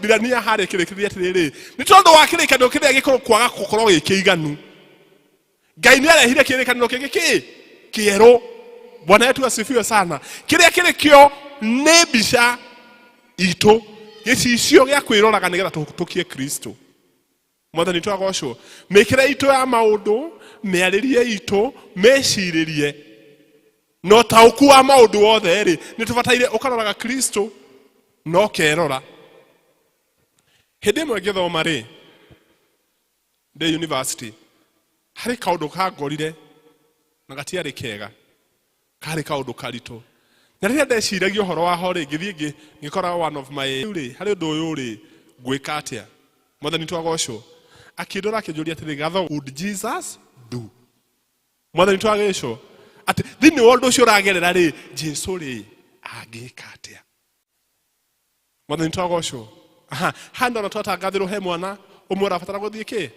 Birania harĩa kĩrĩkĩrĩria atĩrĩrĩ, nĩ tondũ wa kĩrĩkanĩro kĩrĩa gĩkorwo kwaga gũkorwo gĩ kĩiganu, Ngai nĩ arehire kĩrĩkanĩro kĩngĩ kĩ kĩerũ. Bwana yetu asifiwe sana. Kĩrĩa kĩrĩ kĩo nĩ mbica itũ, gĩcicio gĩa kwĩroraga nĩgetha tũhĩtũkie Kristo. Mwathani twagocwo. Mĩkĩre itũ ya maũndũ, mĩarĩrie itũ, mĩcirĩrie na ũtaũku wa maũndũ wothe rĩ, nĩ tũbataire ũkaroraga Kristo na ũkerora. Hĩndĩ ĩmwe ngĩthoma rĩ, ndĩ university, harĩ kaũndũ kangorire na gatiarĩ kega, karĩ kaũndũ karitũ. Na rĩrĩa ndeciragia ũhoro waho rĩ, ngĩthiĩ ngĩkora one of my rĩ, harĩ ũndũ ũyũ rĩ, ngwĩka atĩa? Mwathani twagocwo. Akĩndora akĩnjũria atĩrĩ, Gatho, would Jesus do? Mwathani twagocwo. Atĩ thĩinĩ wa ũndũ ũcio ũragerera rĩ, Jesu rĩ, angĩka atĩa? Mwathani twagocwo. Aha, hano ona twatangathĩrwo he mwana ũmwe ũrabatara gũthiĩ kĩ?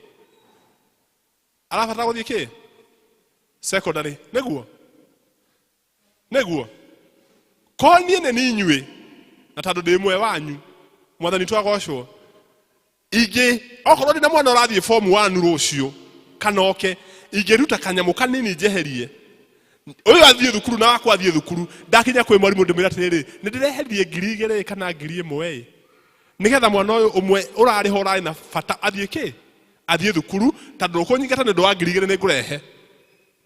Arabatara gũthiĩ kĩ? Secondary. Nĩguo? Nĩguo? Ko niĩ nĩ niĩ inyuĩ, na tondũ ndĩ ũmwe wanyu, Mwathani twagocwo. Ingĩ, okorwo ndĩ na mwana ũrathiĩ form 1 rũciũ, kana oke, ingĩruta kanyamũ kanini njeherie, ũyũ athiĩ thukuru na wakwa athiĩ thukuru, ndakinya kwĩ mwarimũ ndĩmwĩre atĩrĩrĩ, nĩ ndĩreheririe 2000 kana 1000 ĩ, nĩgetha mwana ũyũ ũmwe ũrarĩ ho ũrarĩ na bata athiĩ kĩ? Athiĩ thukuru, tondũ ndũkũnyingata nĩ ũndũ wa 2000 nĩ ngũrehe.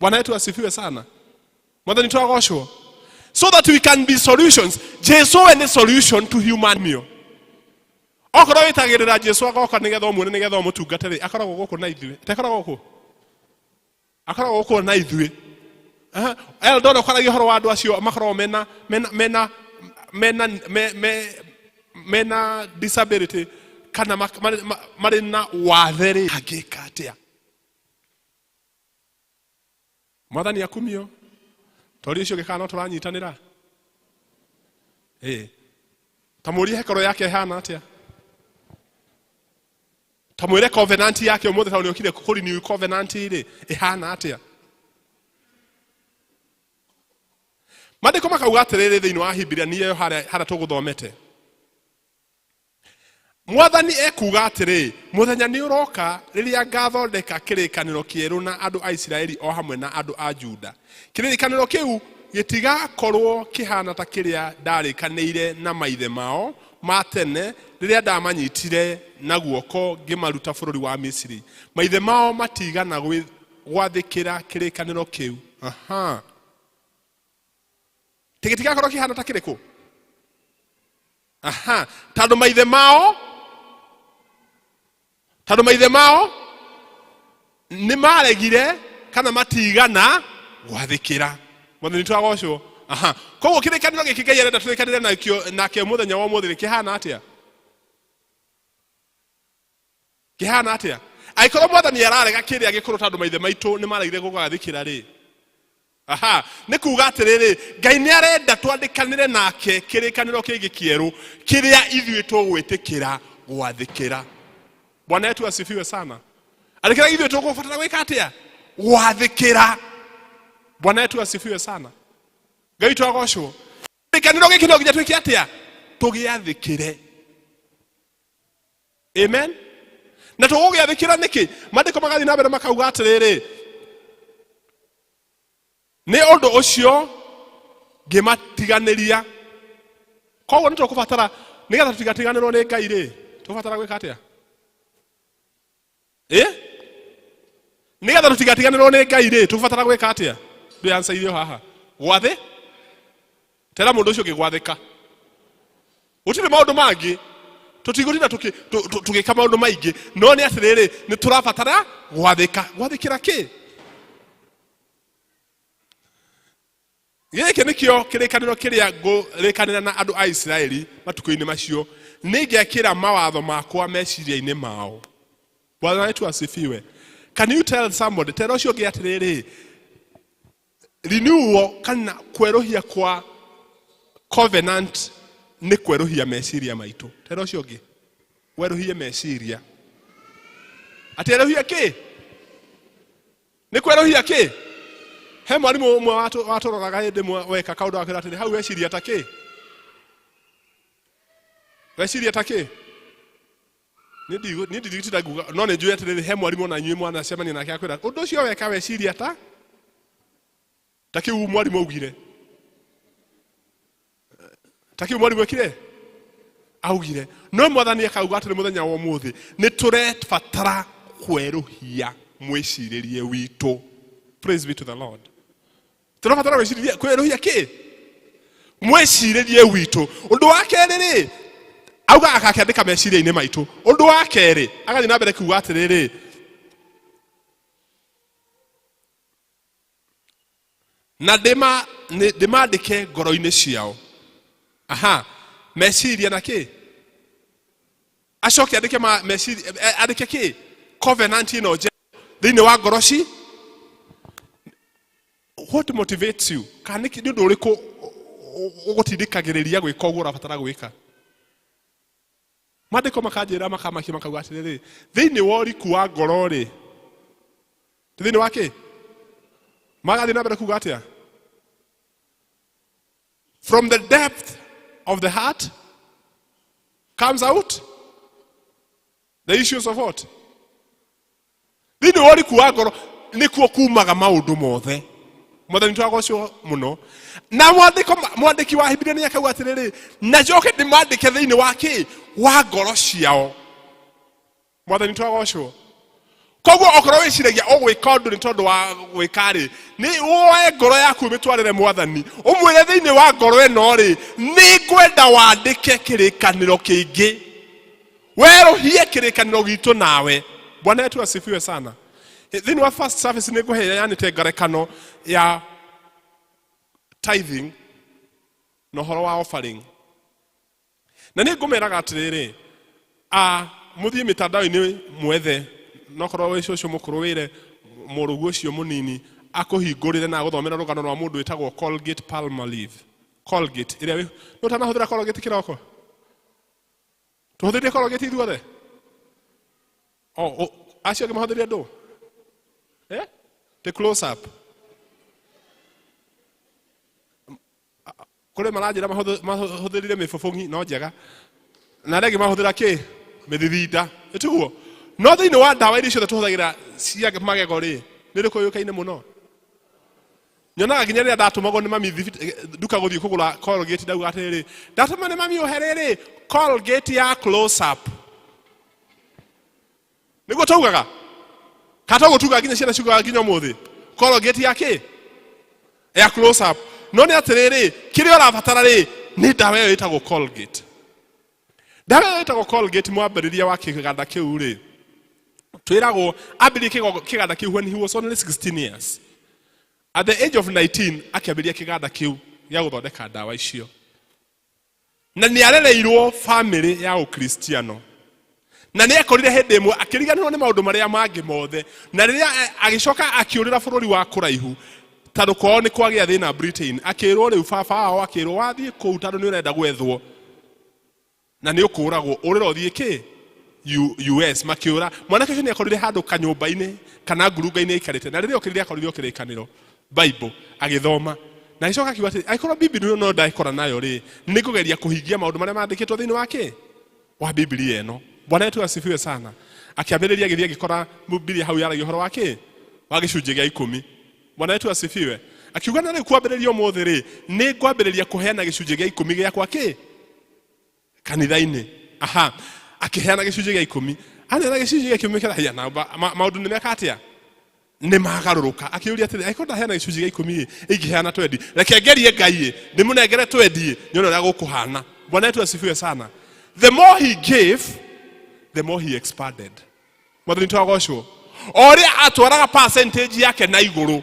Bwana wetu asifiwe sana. Mwathani twagocwo. So that we can be solutions. Jesu we nĩ solution to human mio. Okorwo wĩtagĩrĩra Jesu agoka nĩgetha ũmuone nĩgetha ũmũtungate rĩ, akoragwo gũkũ na ithuĩ. Atakoragwo gũkũ? Akoragwo gũkũ na ithuĩ. Aha, Eldon ũkaragia ũhoro wa andũ acio makoragwo mena mena mena mena me, me, mena disability kana marĩ na wathe rĩ, angĩka atĩa? Mwathani akumio. Tori ũcio ũngĩ kana no tũranyitanĩra. Ĩĩ. Ta mũrie hekaro yake ĩhana atĩa? Ta mwĩre covenant yake ũmũthĩ tondũ nĩokire kũ renew covenant rĩ, ĩhana atĩa? Maandĩko makauga atĩrĩrĩ thĩinĩ wa Hibirania ĩyo harĩa tũgũthomete. Mwathani ekuuga atĩrĩ, Mũthenya nĩũrooka rĩrĩa ngaathondeka kĩrĩĩkanĩro kĩerũ na andũ a Isiraeli o hamwe na andũ a Juda. Kĩrĩĩkanĩro kĩu gĩtigaakorwo kĩhaana ta kĩrĩa ndarĩĩkanĩire na maithe maao ma tene rĩrĩa ndamanyiitire na guoko ngĩmaruta bũrũri wa Misiri. Maithe maao matiigana gwathĩkĩra kĩrĩĩkanĩro kĩu. Aha. Gĩtigakorwo kĩhaana ta kĩrĩkũ? Aha, tondũ maithe mao, tondũ maithe mao nĩ maregire kana matigana gwathĩkĩra. Mwathani twagocwo. Aha, koguo kĩrĩkanĩro gĩkĩ Ngai arenda tũrĩkanĩre nakĩo nake mũthenya wa ũmũthĩ kĩhana atĩa? Kĩhana atĩa? Angĩkorwo mwathani ararega kĩrĩa gĩkũrũ tondũ maithe maitũ nĩ maregire gũgathĩkĩra rĩ, aha, nĩ kuga atĩrĩrĩ, Ngai nĩ arenda twandĩkanĩre nake kĩrĩkanĩro kĩngĩ kĩerũ kĩrĩa ithuĩ tũgwĩtĩkĩra gwathĩkĩra. Bwana yetu asifiwe sana. Arĩ kĩrĩa ithuĩ tũgũbatara gwĩka atĩa? Gwathĩkĩra. Bwana yetu asifiwe sana. Ngai witũ agocwo. Kĩrĩkanĩro gĩkĩ no nginya twĩke atĩa? Tũgĩathĩkĩre. Amen. Na tũgũgĩathĩkĩra nĩkĩ? Maandĩko magathiĩ na mbere makauga atĩrĩrĩ, nĩ ũndũ ũcio ngĩmatiganĩria. Koguo nĩ tũkũbatara, nĩgetha tũtigatiganĩrwo nĩ Ngai rĩ, tũbatara gwĩka atĩa? Ĩ? Nĩgetha tũtigatiganĩrwo nĩ Ngai rĩ, tũbatara gwĩka atĩa? Ndĩ answer irio haha. Gwathĩ? Tera mũndũ ũcio ũngĩ gwathĩka. Gũtirĩ maũndũ mangĩ. Tũtigũtinda tũgĩka maũndũ maingĩ. No nĩ atĩrĩrĩ, nĩ tũrabatara gwathĩka. Gwathĩkĩra kĩ? Gĩkĩ nĩkĩo kĩrĩkanĩro kĩrĩa ngũrĩkanĩra na andũ a Isiraeli matukũ-inĩ macio, nĩngekĩra mawatho makwa meciria-inĩ mao. Bwana wetu asifiwe. Can you tell somebody, tera ũcio ũngĩ atĩrĩrĩ, renewal kana kwerũhia kwa covenant nĩ kwerũhia meciria maitũ. Tera ũcio ũngĩ, werũhie meciria. Atĩ erũhie kĩ? Nĩ kwerũhia kĩ? He mwarimũ ũmwe watũroraga hĩndĩ ĩmwe weka kaũndũ akwĩra atĩrĩ, hau weciria ta kĩ? Weciria ta kĩ? Niĩ ndigũtinda nguga, no nĩ njũĩ atĩrĩrĩ, he mwarimũ ona inyuĩ mwanacemania nake akwĩra ũndũ ũcio weka weciria ta kĩu mwarimũ augire, ta kĩu mwarimũ ekire augire. No Mwathani akauga atĩrĩ, mũthenya wa ũmũthĩ nĩ tũrebatara kwerũhia mwĩcirĩrie witũ. Praise be to the Lord. Tũrabatara gwĩcirĩria kwerũhia kĩ mwĩcirĩrie witũ. Ũndũ wa kerĩ rĩ, auga agakĩandĩka meciria-inĩ maitũ. Ũndũ wa kerĩ agathiĩ na mbere kuga atĩrĩrĩ, na ndĩmandĩke ngoro-inĩ ciao. Aha, meciria na kĩ acoke andĩke meciria, andĩke kĩ covenant ĩno njerũ thĩinĩ wa ngoro ci. What motivates you? Kana nĩ ũndũ ũrĩkũ ũgũtindĩkagĩrĩria gwĩka ũguo ũrabatara gwĩka? Maandĩko makanjĩra, makamakia, makauga atĩrĩrĩ, thĩinĩ wa ũriku wa ngoro rĩ, thĩinĩ wa kĩ magathiĩ na mbere kuga atĩa? From the depth of the heart comes out the issues of what? Thĩinĩ wa ũriku wa ngoro nĩkuo kumaga maũndũ mothe. Mwathani twagocwo mũno. Na mwandĩko mwandĩki wa Hibirania nĩ akauga atĩrĩrĩ, na njoke ndĩmandĩke thĩinĩ wa kĩ wa ngoro ciao. Mwathani twagocwo. Koguo okorwo wĩciragia ũgwĩka ũndũ nĩ tondũ wa gwĩka rĩ, nĩ woe ngoro yaku ũmĩtwarĩre Mwathani, ũmwĩre thĩinĩ wa ngoro ĩno rĩ, nĩ ngwenda wandĩke kĩrĩkanĩro kĩngĩ, werũhie kĩrĩkanĩro gitũ nawe. Bwana wetu asifiwe sana. Thĩinĩ wa first service nĩ ngũheanĩte ngarekano ya tithing na ũhoro wa offering, na nĩ ngũmeraga atĩrĩrĩ, a mũthiĩ mĩtandao-inĩ mwethe, nokorwo wĩ cũcũ mũkũrũ, wĩre mũrũgu ũcio mũnini akũhingũrĩre na agũthomera rũgano rwa mũndũ wĩtagwo Colgate Palmolive. Colgate ĩrĩa nĩ ũtanahũthĩra Colgate kĩroko? Tũhũthĩrire Colgate ithuothe? O acio angĩ mahũthĩrire ndũ? Eh? The Close Up. Kũrĩ maranjĩra mahũthĩrire mĩbũbũng'i no njega, na arĩa angĩ mahũthĩra kĩ mĩthithinda, ĩtiguo? No thĩinĩ wa ndawa iria ciothe tũhũthagĩra cia magego rĩ, nĩ ĩrĩkũ yũĩkaine mũno? Nyonaga nginya rĩrĩa ndatũmagwo nĩ mami nduka gũthiĩ kũgũra Colgate, ndauga atĩrĩrĩ, ndatũma nĩ mami ũhe rĩrĩ Colgate ya Close Up. Nĩguo taugaga kana toguo tugaga, nginya ciana ciugaga nginya ũmũthĩ, Colgate ya kĩ ya Close Up. No nĩ atĩrĩrĩ, kĩrĩa ũrabatara rĩ, nĩ ndawa ĩyo ĩtagwo Colgate. Ndawa ĩyo ĩtagwo Colgate, mwambĩrĩria wa kĩganda kĩu rĩ, twĩragwo ambĩrĩrie kĩganda kĩu when he was only 16 years. At the age of 19 akĩambĩrĩria kĩganda kĩu gĩa gũthondeka ndawa icio, na nĩ arereirwo famĩlĩ ya ũkristiano, na nĩ ekorire hĩndĩ ĩmwe akĩriganĩrwo nĩ maũndũ marĩa mangĩ mothe, na rĩrĩa agĩcoka akĩũrĩra bũrũri wa kũraihu tondũ kwao nĩ kwagĩa thĩna Britain. Akĩrwo rĩu baba wao akĩrwo, wathiĩ kũu, tondũ nĩ ũrenda gwethwo na nĩ ũkũragwo, ũrĩra ũthiĩ kĩ US. Makĩũra. Mwanake ũcio nĩ akorire handũ kanyũmba-inĩ kana ngurunga-inĩ aikarĩte, na rĩrĩa okĩrire akorire o kĩrĩkanĩro, Bible, agĩthoma, na agĩcoka akiuga atĩrĩ, angĩkorwo Bibilia no ndakora nayo rĩ, nĩ ngũgeria kũhingia maũndũ marĩa mandĩkĩtwo thĩinĩ wa kĩ wa Biblia ĩno. Bwana wetu asifiwe sana. Akĩambĩrĩria agĩthiĩ agĩkora Bibilia hau yaragia ũhoro wa kĩ wa gĩcunjĩ gĩa 10. Bwana wetu asifiwe. Akiuga, na rĩu kwambĩrĩria ũmũthĩ rĩ, nĩ ngwambĩrĩria kũheana gĩcunjĩ gĩa 10 gĩakwa kĩ kanitha-inĩ. Aha, akĩheana gĩcunjĩ gĩa 10. Aneana gĩcunjĩ gĩa 10 kĩrahia na maũndũ nĩ meka atĩa? Nĩ magarũrũka. Akĩũria atĩrĩ, angĩkorwo ndaheana gĩcunjĩ gĩa 10 ĩ, ingĩheana twendi, reke ngerie Ngai ĩ, ndĩmũnengere twendi ĩ, nyone ũrĩa gũkũhana. Bwana wetu asifiwe sana. The more he gave, the more he expanded. Mwathani twagocwo. O ũrĩa atwaraga percentage yake na igũrũ,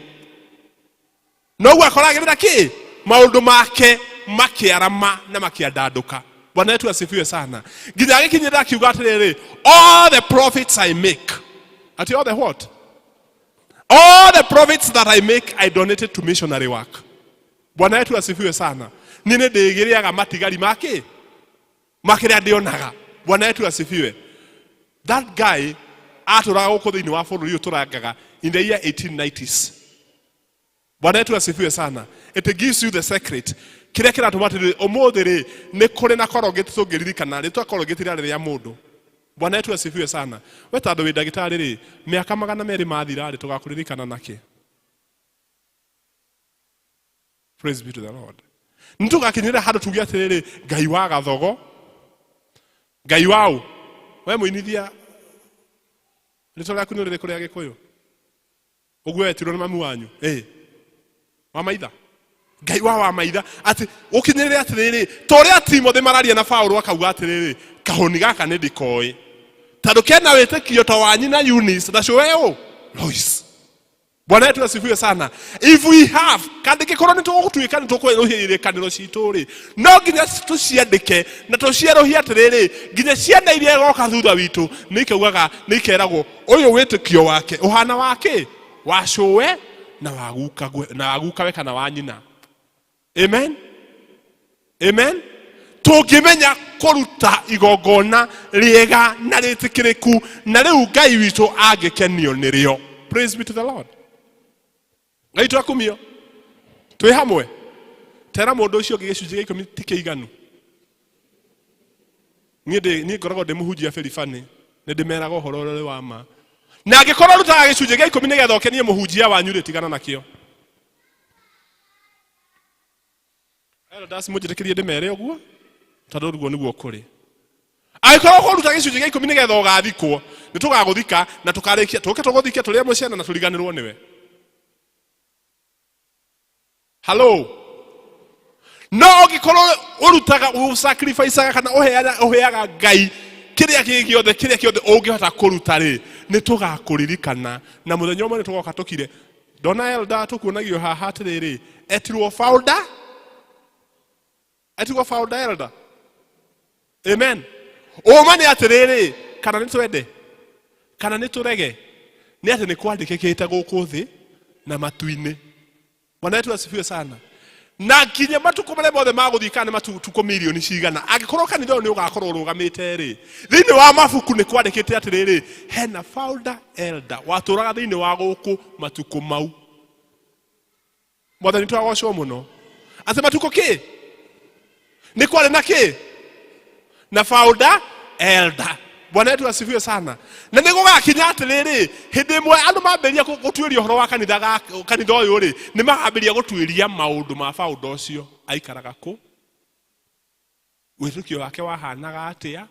noguo akoragĩrĩra kĩ maũndũ make makĩarama na makĩandandũka. Bwana wetu asifiwe sana. Nginya agĩkinyĩrĩra akiuga atĩrĩrĩ, all the profits I make, ati all the what, all the profits that I make, I donated to missionary work. Bwana wetu asifiwe sana. Niĩ nĩ ndĩgĩrĩaga matigari makĩ makĩrĩa ndĩonaga. Bwana wetu asifiwe. That guy atũraga gũkũ thĩinĩ wa bũrũri ũyũ tũrangaga in the year 1890s. Bwana wetu asifiwe sana. It gives you the secret kĩrĩa kĩratũma atĩrĩrĩ, ũmũthĩ rĩ, nĩ kũrĩ na Colgate. Tũngĩririkana rĩtwa Colgate rĩarĩ rĩa mũndũ. Bwana wetu asifiwe sana. We tondũ wĩ ndagĩtarĩ rĩ, mĩaka 200 mathira rĩ, tũgakũririkana nakĩ? Praise be to the Lord. Nĩ tũgakinyĩrĩra handũ tuge atĩrĩrĩ, Ngai wa gathogo, Ngai waũ, we mũinithia, rĩtwa rĩaku nĩ rĩrĩkũ rĩa Gĩkũyũ? Ũguo wetirwo nĩ mamu wanyu? Ĩ, wa maitha, Ngai wa maitha, atĩ ũkinyĩrĩre atĩrĩrĩ, ta ũrĩa Timothy mararia na Paũlũ akauga atĩrĩrĩ, kahũni gaka nĩ ndikoĩ tondũ kena wĩtĩkio ta wa nyina Eunice na cũwe ũ Lois. Bwana wetu asifiwe sana. If we have, kandĩkĩkorwo nĩ tũgũtuĩka nĩ tũkwerũhia irĩkanĩro citũ rĩ, no nginya tũciandĩke na tũcierũhie atĩrĩrĩ, nginya ciana iria igoka thutha witũ nĩ ikaugaga, nĩ ikeragwo ũyũ wĩtĩkio wake ũhana wa kĩ? Wa cũwe na wa gukawe, na wa gukawe kana wa nyina. Amen. Amen. Tũngĩmenya kũruta igongona rĩega na rĩtĩkĩrĩku, na rĩu Ngai witũ angĩkenio nĩrĩo. Praise be to the Lord. Ngai twakumio. Twĩ hamwe. Tera mũndũ ũcio ũngĩ gĩcunjĩ gĩa 10 ti kĩiganu. Niĩ ngoragwo ndĩ mũhunjia biribani, nĩ ndĩmeraga ũhoro ũrĩa ũrĩ wa ma. Na angĩkorwo ũrutaga gĩcunjĩ gĩa 10 nĩgetha ũkenie mũhunjia wanyu rĩ, tigana nakĩo. Elders mũnjĩtĩkĩrie ndĩmere ũguo, tondũ ũguo nĩguo kũrĩ. Angĩkorwo ũkũruta gĩcunjĩ gĩa 10 nĩgetha ũgathikwo, nĩ tũgagũthika na tũkarĩkia, tũke tũgũthike tũrĩ amwe ciana na tũriganĩrwo nĩwe. Hello. No ũngĩkorwo ũrutaga, ũsacrificeaga kana ũheaga Ngai kĩrĩa kĩ gĩothe, kĩrĩa kĩothe ũngĩhota kũruta rĩ, nĩ tũgakũririkana na mũthenya ũmwe nĩ tũgoka tũkire. Ndona elder tũkuonagio haha atĩrĩrĩ, etirwo founder, etirwo founder elder. Amen. Ũma nĩ atĩrĩrĩ, kana nĩ twende kana nĩ tũrege, nĩ atĩ nĩ kwandĩkĩkĩte gũkũ thĩ na matu-inĩ. Bwana wetu asifiwe sana. Na nginya matukũ marĩa mothe magũthiĩ, kana nĩ matukũ mirioni cigana, angĩkorwo kanitha ũyũ nĩ ũgakorwo ũrũgamĩte rĩ, thĩinĩ wa mabuku nĩ kwandĩkĩte atĩrĩrĩ, hena founder elder watũraga thĩinĩ wa gũkũ matukũ mau. Mwathani twagocwo mũno. Atĩ matukũ kĩ? Nĩ kwarĩ na kĩ? Na founder elder. Bwana wetu asifiwe sana. Na nĩ gũgakinya atĩrĩrĩ, hĩndĩ ĩmwe andũ mambĩrĩria gũtuĩria ũhoro wa kanitha kanitha ũyũ rĩ, nĩ makambĩrĩria gũtuĩria maũndũ ma founder ũcio. Aikaraga kũ? Wĩtĩkio wake wahanaga atĩa?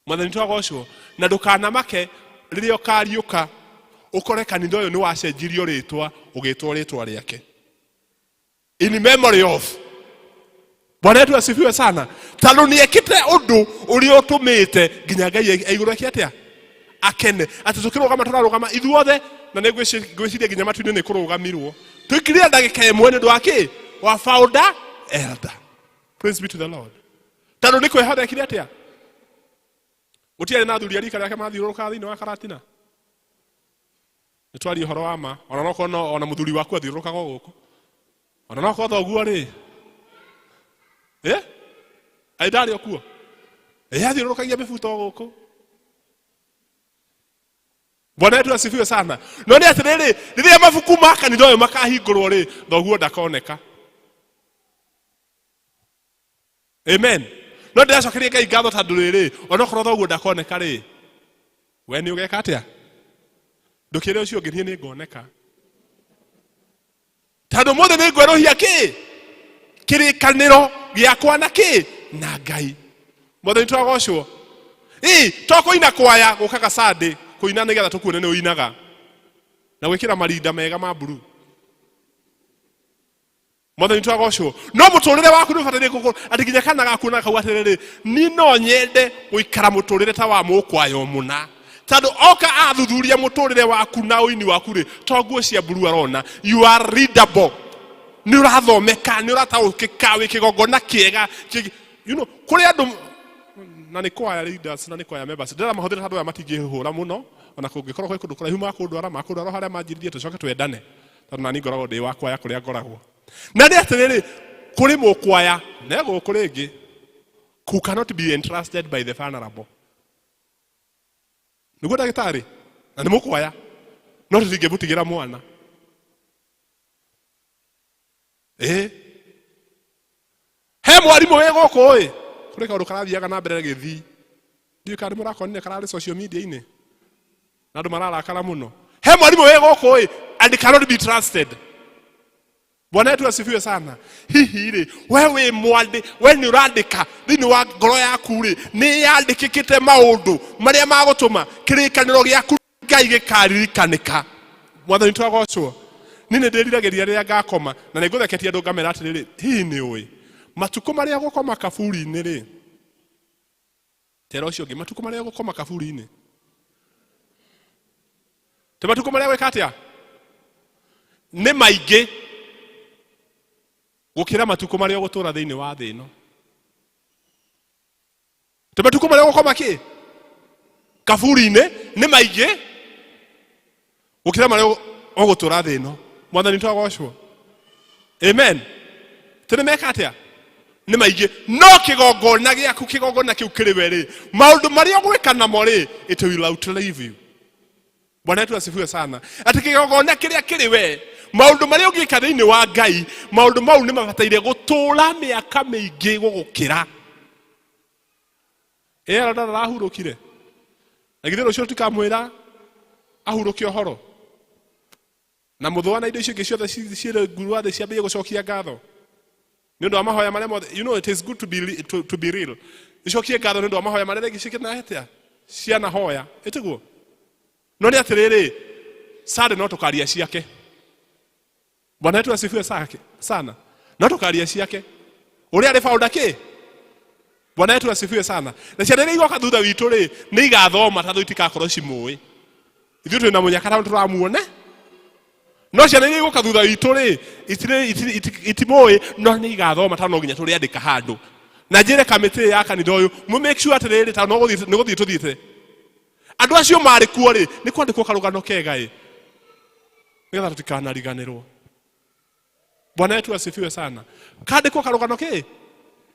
Mwathani twagocwo. Na ndũkanamake rĩrĩa ũkariũka ũkore kanitha ũyũ nĩ wacenjirio rĩtwa ũgĩtwo rĩtwa rĩake. In memory of. Bwana wetu asifiwe sana. Tondũ nĩ ekĩte ũndũ ũrĩa ũtũmĩte nginya Ngai aigũrũ eke atĩa? Akene. Atĩ tũkĩrũgama tũrarũgama ithuothe, na nĩ ngwĩciria nginya matu-inĩ nĩ kũrũgamirwo. Tũikirire ndagĩka ĩmwe nĩ ũndũ wa kĩ? Wa founder elder. Praise be to the Lord. Tondũ nĩ kwĩhoda ekire atĩa? Gũtiarĩ na athuri a rika rĩake mathiũrũrũkaga thĩinĩ wa karatina. Nĩ twarie ũhoro wa ma. Ona no korwo no, ona mũthuri waku athiũrũrũkaga o gũkũ. Ona no korwo thoguo rĩ. Aĩ ndarĩ o kuo? Athiũrũrũkagia mĩbuto o gũkũ. Bwana wetu asifiwe sana. No nĩ atĩrĩrĩ, rĩrĩa mabuku ma kanitha ũyũ makahingũrwo rĩ, thoguo ndakoneka. Amen. No ndĩracokeria Ngai ngatho tondũ rĩrĩ, onokorwo thoguo ndakoneka rĩ, we nĩ ũgeka atĩa? Ndũkĩre ũcio ũngĩ, niĩ nĩ ngoneka. Tondũ mũthĩ nĩ ngwerũhia kĩ? Kĩrĩkanĩro gĩakwa na kĩ? Na Ngai. Mwathani twagocwo. Ĩ, to kũina kwaya gũkaga Sunday, kũina nĩgetha tũkuone nĩ ũinaga. Na gwĩkĩra marinda mega ma blue. Mwathani twagocwo. No mũtũrĩre waku nĩ ũbataire gũkorwo atĩ nginya kana gakuona kau atĩrĩrĩ, niĩ no nyende gũikara mũtũrĩre ta wa mũkwayo mũna. Tondũ oka athuthuria mũtũrĩre waku na ũini waku rĩ, to nguo cia blue arona. You are readable. Nĩ ũrathomeka, nĩ ũrataũkĩka, wĩ kĩgongona kĩega. You know, kũrĩ andũ na nĩ kwaya leaders na nĩ kwaya members. Ndĩrera mahũthĩra tondũ aya matingĩhũra mũno, ona kũngĩkorwo kwĩ kũndũ kũraihu makũndwara, makũndwara harĩa manjĩrĩrie tũcoke twendane. Tondũ nani ngoragwo ndĩ wa kwaya kũrĩa ngoragwo. Na nĩ atĩrĩrĩ, kũrĩ mũkwaya, na gũkũ rĩngĩ, who cannot be entrusted by the vulnerable. Nĩguo ndagĩtarĩ, na nĩ mũkwaya, no tũtingĩmũtigĩra mwana. He mwarimũ wĩ gũkũ ĩ, kũrĩ kaũndũ karathiaga na mbere gĩthii. Ndiũĩ kana nĩ mũrakonire kararĩ social media-inĩ na andũ mararakara mũno. He mwarimũ wĩ gũkũ ĩ, and cannot be trusted. Bwana wetu asifiwe sana. Hihi rĩ, we wĩ mwandĩ, we nĩ ũrandĩka thĩinĩ wa ngoro yaku rĩ, nĩ yandĩkĩkĩte maũndũ marĩa magũtũma kĩrĩkanĩro gĩaku Ngai gĩkaririkanĩka. Mwathani twagocwo. Niĩ nĩ ndĩriragĩria rĩrĩa ngakoma na nĩ ngũtheketie andũ ngamera atĩrĩrĩ, hihi nĩ ũĩ matukũ marĩa gũkoma kaburi-inĩ rĩ, tera ũcio ũngĩ, matukũ marĩa gũkoma kaburi-inĩ te matukũ marĩa gwĩka atĩa nĩ maingĩ gũkĩra matukũ marĩa ũgũtũra thĩinĩ wa thĩ ĩno. Te matukũ marĩa ũgũkoma kĩ kaburi-inĩ nĩ maingĩ gũkĩra marĩa ũgũtũra thĩ ĩno. Mwathani twagocwo. Amen. Tĩ nĩ meka atĩa? Nĩ maingĩ. No kĩgongona gĩaku, kĩgongona kĩu kĩrĩ we rĩ, maũndũ marĩa ũgwĩka namo rĩ, it will outlive you. Bwana wetu asifiwe sana. Atĩ kĩgongona kĩrĩa kĩrĩ we, maũndũ marĩa ũngĩka thĩinĩ wa Ngai, maũndũ mau nĩ mabataire gũtũũra mĩaka mĩingĩ gũgũkĩra. Ĩ arona arahurũkire. Na githĩ rũciũ tũtikamwĩra ahurũke ũhoro? Na mũthũa na indo icio ingĩ ciothe ciĩ rungu rwa thĩ ciambĩrĩrie gũcokia ngatho nĩ ũndũ wa mahoya marĩa mothe. You know it is good to be real. Icokie ngatho nĩ ũndũ wa mahoya marĩa rĩngĩ ciĩkĩte atĩa cianahoya, ĩtiguo? No nĩ atĩrĩrĩ, sande no tũkaria ciake. Bwana wetu asifiwe sana. No tũkaria ciake ũrĩa arĩ founder kĩ. Bwana wetu asifiwe sana. Na ciana iria igoka thutha witũ rĩ, nĩ igathoma tondũ itikakorwo cimũĩ. Ithuĩ twĩ na mũnyaka tondũ tũramuone, no ciana iria igoka thutha witũ rĩ, itimũĩ, no nĩ igathoma tondũ no nginya tũrĩandĩka handũ. Na njĩre kamĩtĩ ya kanitha ũyũ, mũ make sure atĩrĩrĩ, tondũ no gũthiĩ, nĩ gũthiĩ tũthiĩte. Andũ acio marĩ kuo rĩ, nĩ kwandĩkwo karũgano kega ĩ, nĩgetha tũtikanariganĩrwo. Bwana wetu asifiwe sana. Kandĩkwo karũgano kĩ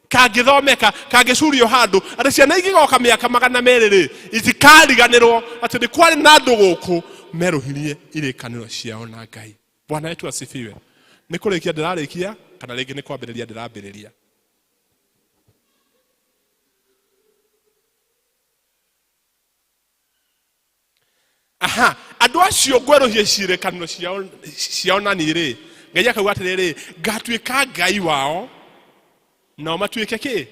kangĩthomeka, kangĩcurio handũ atĩ ciana ingĩgoka mĩaka 200 rĩ, itikariganĩrwo atĩ nĩ kwarĩ na andũ gũkũ merũhirie irĩkanĩro ciao na Ngai. Bwana wetu asifiwe. Nĩ kũrĩkia ndĩrarĩkia kana rĩngĩ nĩ kwambĩrĩria ndĩrambĩrĩria? Aha, andũ acio ngwerũhie ciĩrĩkanĩro ciao na niĩ rĩ, Ngai akauga atĩrĩrĩ, ngatuĩka Ngai wao nao matuĩke kĩ?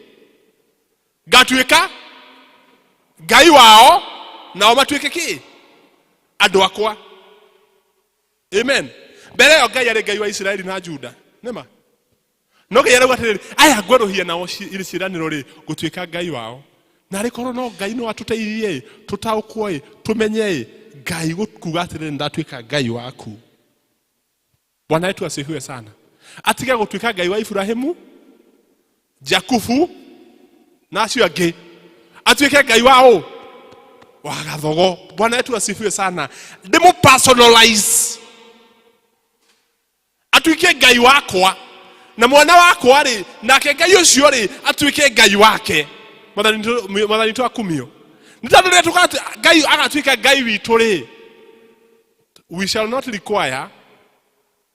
Ngatuĩka Ngai wao nao matuĩke kĩ? Andũ akwa. Amen. Mbere ĩyo Ngai arĩ Ngai wa Isiraeli na Juda, nĩma? No Ngai arauga atĩrĩrĩ, aya ngwerũhia nao irĩ ciĩranĩro rĩ, ngũtuĩka Ngai wao. Na arĩ korwo no Ngai no atũteithie ĩ, tũtaũkwo ĩ, tũmenye ĩ, Ngai kuga atĩrĩrĩ, ndatuĩka Ngai waku. Bwana wetu asifiwe sana. Atige gũtuĩka Ngai wa Iburahĩmu, Jakubu na acio angĩ, atuĩke Ngai wa ũ? Wa Gathogo. Bwana wetu asifiwe sana. Ndĩmũ personalize, atuĩke Ngai wakwa na mwana wakwa rĩ, nake Ngai ũcio rĩ atuĩke Ngai wake. Mwathani twakumio. Nĩ tondũ rĩrĩa Ngai agatuĩka Ngai witũ rĩ, we shall not require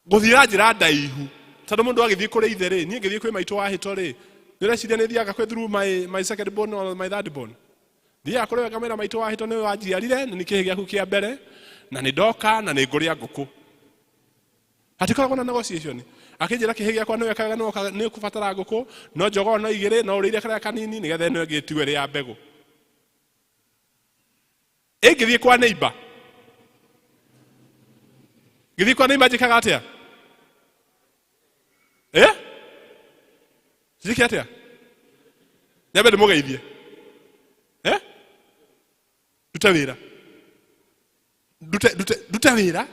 gũthiĩ na njĩra ndaihu, tondũ mũndũ agĩthiĩ kũrĩ ithe rĩ, niĩ ngĩthiĩ kwĩ maitũ wa hĩto rĩ, nĩ ũreciria nĩ thiaga kwĩ through my second born or my third born? Thiaga kũrĩ we ngamwĩra, maitũ wa hĩto, nĩwe wanjiarire na nĩ kĩhĩ gĩaku kĩa mbere na nĩ ndoka na nĩ ngũrĩa ngũkũ. Hatikoragwo na negotiation. Akĩnjĩra kĩhĩ gĩakwa nĩwe kega, nĩ ũkũbatara ngũkũ, no njogoo no igĩrĩ, no ũrĩire karĩa kanini nĩgetha ĩno ĩngĩ ĩtigwo ĩrĩ ya mbegũ. Ĩngĩthiĩ kwa neighbor, ngĩthiĩ kwa neighbor njĩkaga atĩa? Eh? Njĩke atĩa? Nyambe ndĩmũgeithie? Eh? Ndute wĩra, ndute wĩra.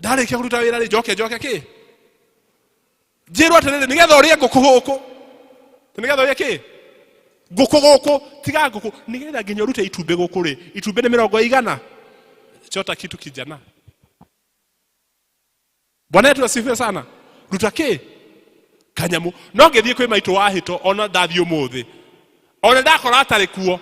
Ndarĩkia kũruta wĩra rĩ, njoke kĩ njĩrwo atĩrĩrĩ, nĩgetha ũrĩe ngũkũ gũkũ, nĩgetha ũrĩe kĩ ngũkũ gũkũ, tiga ngũkũ, nĩgetha nginya ũrute itumbĩ gũkũ rĩ, itumbĩ nĩ mĩrongo igana. Chota kitu kijana. Bwana yetu asifiwe sana. Ruta kĩ kanyamu. No ngĩthiĩ kwĩ maitũ wa hĩto, ona ndathiĩ ũmũthĩ, ona ndakora atarĩ kuo,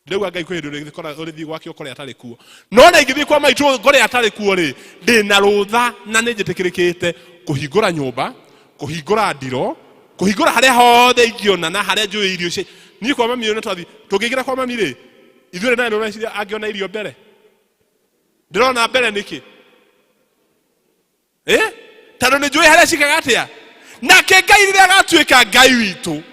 ndĩrauga Ngai kwĩ hĩndĩ ũrĩthiĩ gwake ũkore atarĩ kuo, no na ingĩthiĩ kwa maitũ ngore atarĩ kuo rĩ, ndĩ na rũtha na nĩ njĩtĩkĩrĩkĩte kũhingũra nyũmba, kũhingũra ndiro, kũhingũra harĩa hothe ingĩona na harĩa njũĩ irio ici. Niĩ kwa mami nĩ twathi tũngĩingĩra kwa mami rĩ, ithuĩ nawe nĩ angĩona irio mbere. Ndĩrona mbere nĩkĩ? Eh? Tondũ nĩ njũĩ harĩa cikaga atĩa. Nake Ngai rĩrĩa agatuĩka Ngai witũ,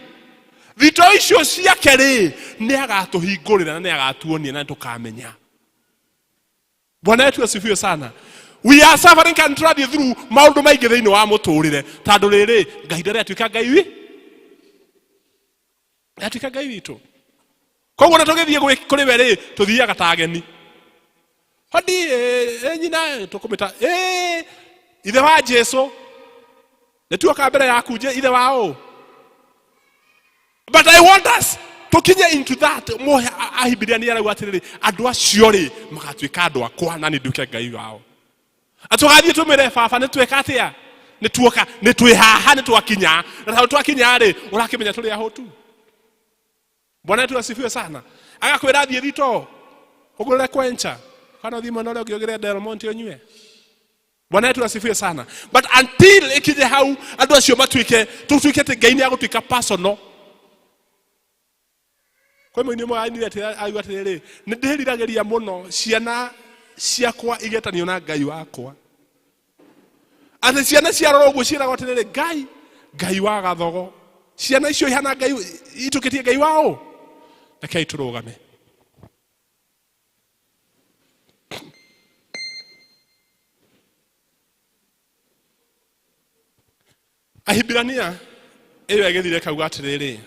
thito icio ciake rĩ, nĩ agatũhingũrĩra na nĩ agatuonia na nĩ tũkamenya. Bwana wetu asifiwe sana. We are suffering can tũrathiĩ through maũndũ maingĩ thĩinĩ wa mũtũrĩre tondũ rĩrĩ Ngai ndarĩ atuĩka Ngai wi atuĩka Ngai witũ. Koguo na tũgĩthiĩ kũrĩ we rĩ, tũthiaga ta ageni. Hodi nyina tũkũmĩta ithe wa Jesu nĩ tuoka mbere yaku je ithe wa ũ. But I want us tukinye into that muhe ahibiria nĩ arauga atĩrĩrĩ, andũ acio rĩ magatuĩka andũ akwa na nĩ nduĩke Ngai wao. Atũgathiĩ tũmĩre baba nĩ tweka atĩa, nĩ tuoka, nĩ twĩ haha, nĩ twakinya, na tondũ twakinya rĩ, ũrakĩmenya tũrĩ ahũtu. Bwana wetu asifiwe sana. Agakwĩra thiĩ thito ũgũrĩre kwencha kana ũthiĩ mwena ũrĩa ũngĩ ũgĩre Del Monte ũnyue. Bwana wetu asifiwe sana. But until ikinye hau andũ acio matuĩke, tũtuĩke atĩ Ngai nĩ agũtuĩka personal. Kwĩ mũini ũmwe ainire atĩ auga atĩrĩrĩ, nĩ ndĩriragĩria mũno ciana ciakwa igetanio na Ngai wakwa. Atĩ ciana ciarora ũguo ciĩragwo atĩrĩrĩ, Ngai, Ngai wa gathogo. Ciana icio ihana Ngai, itũkĩtie Ngai wa ũ? Rekei tũrũgame. Ahibirania ĩyo ĩgĩthire kauga atĩrĩrĩ,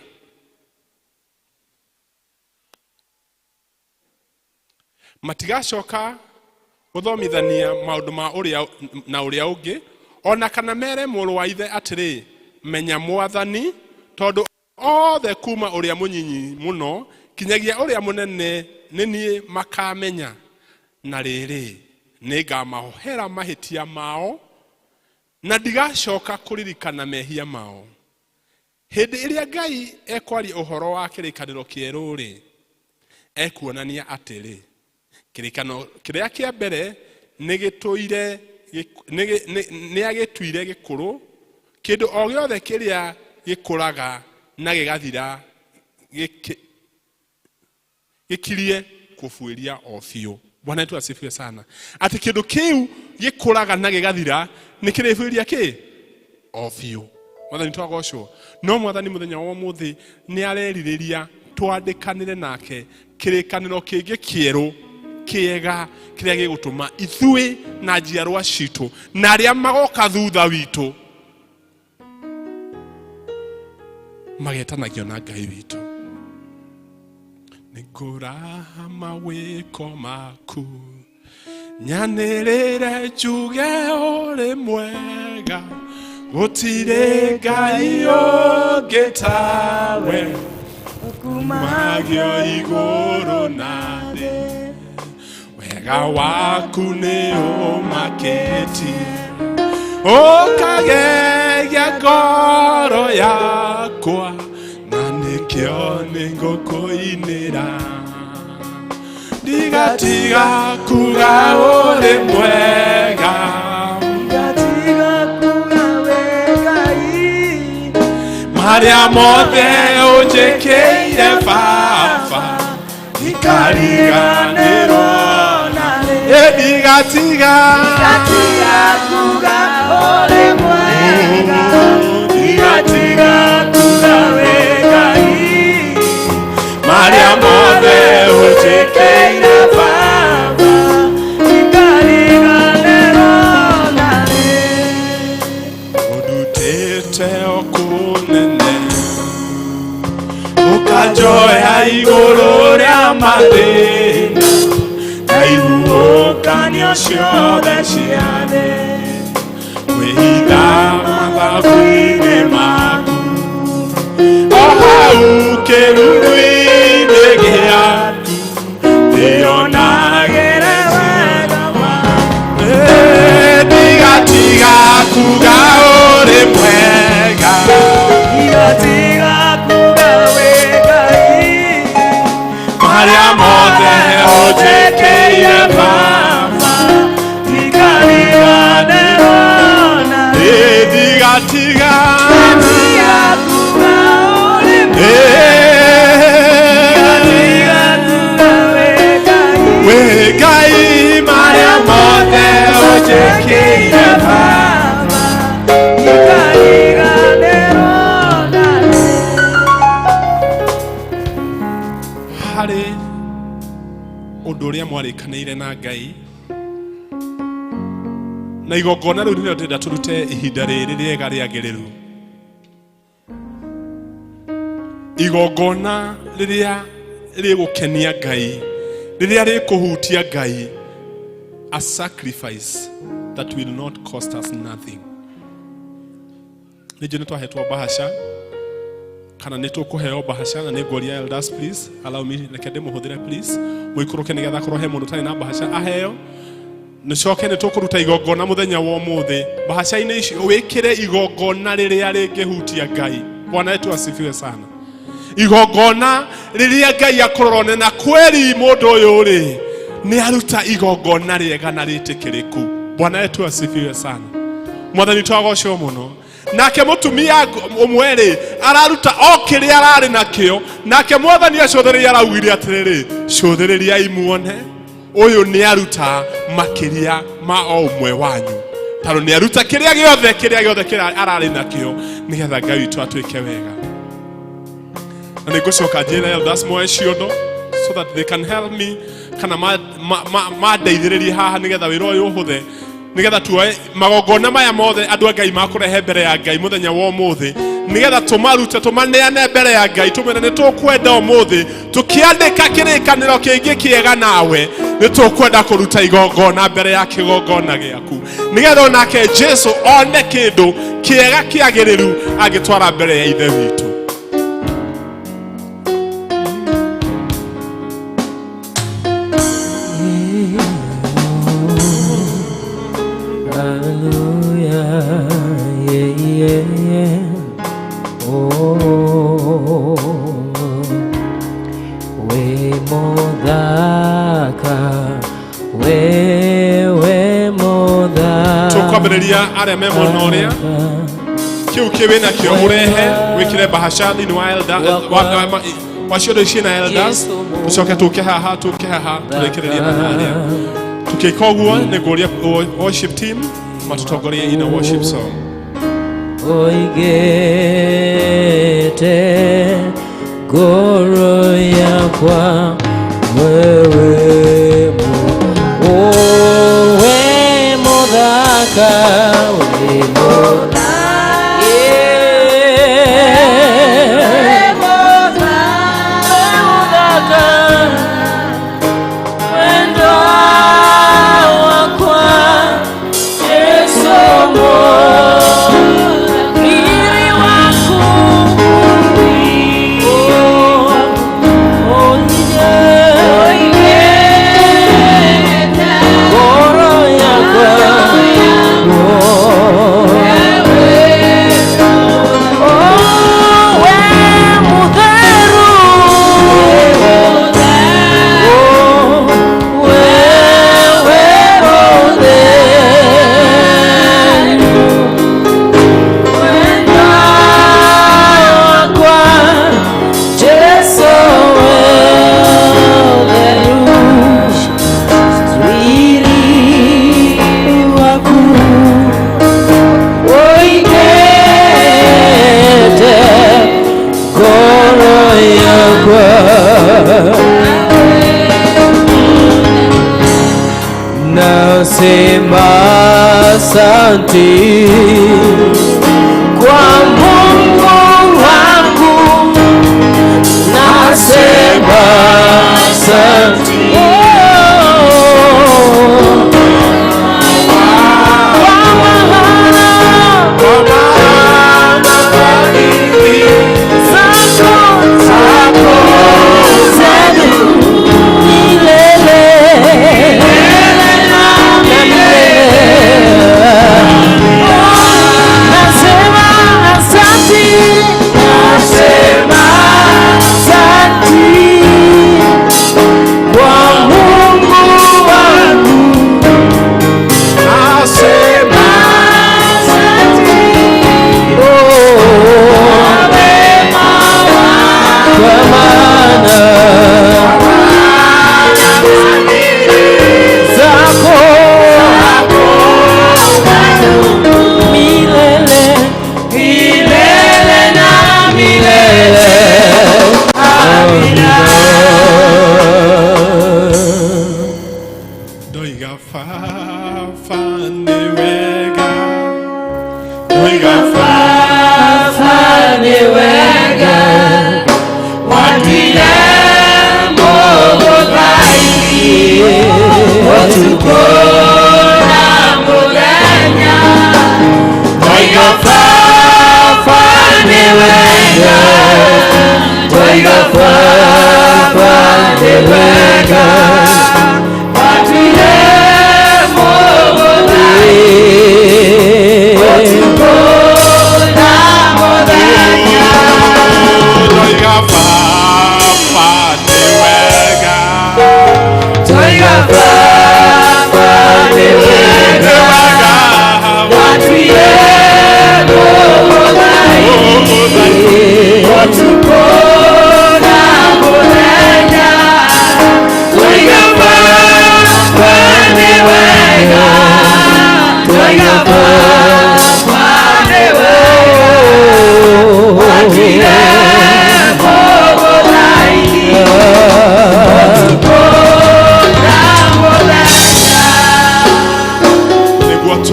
matigacoka gũthomithania maũndũ ma ũrĩa na ũrĩa ũngĩ, ona kana mere mũrũ wa ithe atĩrĩ, menya mwathani, tondũ othe kuma ũrĩa mũnyinyi mũno kinyagia ũrĩa mũnene nĩ niĩ makamenya. Na rĩrĩ, nĩngamahohera mahĩtia mao, na ndigacoka kũririkana mehia mao. Hĩndĩ ĩrĩa Ngai ekwaria ũhoro wa kĩrĩkanĩro kĩerũ-rĩ, ekuonania atĩrĩ, kĩrĩkanĩro kĩrĩa kĩa mbere nĩagĩtuire gĩkũrũ, kĩndũ o gĩothe kĩrĩa gĩkũraga na gĩgathira gĩkirie kũbuĩria o biũ. Bwana wetu asifiwe sana. Atĩ kĩndũ kĩu gĩkũraga na gĩgathira nĩ kĩrĩbuĩria kĩ o biũ. Mwathani twagocwo. No mwathani mũthenya wa ũmũthĩ nĩ arerirĩria twandĩkanĩre nake kĩrĩkanĩro kĩngĩ kĩerũ kĩega kĩrĩa gĩgũtũma ithuĩ na njiarwa citũ na arĩa magoka thutha witũ magetanagio na Ngai witũ. Nĩngũraha mawĩko maku, nyanĩrĩre njuge ũrĩ mwega, gũtirĩ Ngai ũngĩ tawe, kumagio igũrũ na thĩ, wega waku nĩ ũmakĩtie, ũkagegia ngoro yakwa, na nĩkĩo nĩngũkũinĩra, ndigatiga kuga ũrĩ mwega, Gatiga kuga we Ngai, marĩa mothe ũnjĩkĩire baba, ndikariganĩrwo na rĩ. Ndigatiga Gatiga kuga ũrĩ mwega, ndigatiga kuga we Ngai, marĩa mothe ũnjĩkĩire baba, ndikariganĩrwo na rĩ. Ũndutĩte o kũnene, ũkanjoya igũrũ rĩa mathĩna na ihuhũkanio ciothe cia thĩ, kwĩhitha mathabu-inĩ maku, o hau kĩruru-inĩ gĩaku, ndĩonagĩre Wega waku. Ndigatiga kuga ũrĩ mwega, Gatiga kuga we Ngai, marĩa mothe ũnjĩkĩire baba, ndikariganĩrwo na rĩ. Ndigatiga Gatiga kuga ũrĩ mwega, Harĩ ũndũ ũrĩa mwarĩkanĩire na Ngai na igongona rĩu nĩrĩo ndĩrenda tũrute ihinda rĩrĩ rĩega rĩagĩrĩru. Igongona rĩrĩa rĩgũkenia Ngai, rĩrĩa rĩkũhutia Ngai, a sacrifice that will not cost us nothing. Nĩ njũĩ nĩ twahetwo bahasha kana nĩ tũkũheo bahasha, na nĩ ngũria elders, please allow me, reke ndĩmũhũthĩre, please mũikũrũke nĩgetha korwo he mũndũ ũtarĩ na bahasha aheo. Nĩcoke nĩ tũkũruta igongona mũthenya wa ũmũthĩ. Bahaca-inĩ ici wĩkĩre igongona rĩrĩa rĩngĩhutia Ngai. Bwana wetu asifiwe sana. Igongona rĩrĩa Ngai akũrora na kweri mũndũ ũyũ rĩ nĩ aruta igongona rĩega na rĩtĩkĩrĩku. Bwana wetu asifiwe sana. Mwathani twagocwo mũno. Nake mũtumia ũmwe rĩ araruta o kĩrĩa ararĩ nakĩo, nake mwathani acũthĩrĩria araugire atĩrĩrĩ, cũthĩrĩriai muone ũyũ nĩ aruta makĩria ma o ũmwe wanyu, tondũ nĩ aruta kĩrĩa gĩothe kĩrĩa gĩothe kĩrĩa ararĩ nakĩo nĩgetha Ngai witũ atuĩke wega. Na nĩ ngũcoka njĩre elders moe ciondo so that they can help me kana mandeithĩrĩrie haha nĩgetha wĩra ũyũ ũhũthe, nĩgetha tuoe magongona maya mothe andũ a Ngai makũrehe mbere ya Ngai mũthenya wa ũmũthĩ, nĩgetha tũmarute tũmaneane mbere ya Ngai, tũmwĩre nĩ tũkwenda ũmũthĩ tũkĩandĩka kĩrĩkanĩro kĩngĩ kĩega nawe, nĩ tũkwenda kũruta igongona mbere ya kĩgongona gĩaku, nĩgetha onake Jesu one kĩndũ kĩega kĩagĩrĩru angĩtwara mbere ya Ithe witũ. Hallelujah, yeah, yeah, yeah. Oh, we muthaka, we muthaka. Tũkwambĩrĩria arĩa me mwena ũrĩa kĩu kĩ wĩna kĩo ũrehe wĩkĩre bahasha thĩinĩ wa elder wa ciondo ici na elders, tũcoke tũke haha tũrĩkĩrĩrie na harĩa. Tũkĩka ũguo nĩ ngũria worship team matũtongorie in a worship song. Oigete ngoro yakwa wewe we muthaka, we muthaka, muthaka, wendo wakwa Yesu riri waku. Oh, ngoro yakwa, oh, we mutheru, oh, we mutheru, wendo wakwa Jesu mutheru, riri waku oigete ngoro yakwa. Nasema asante kwa Mungu wangu, nasema asante. Oh, kwa maana zako zako zadumu milele na milele. Nasema asante, nasema asante.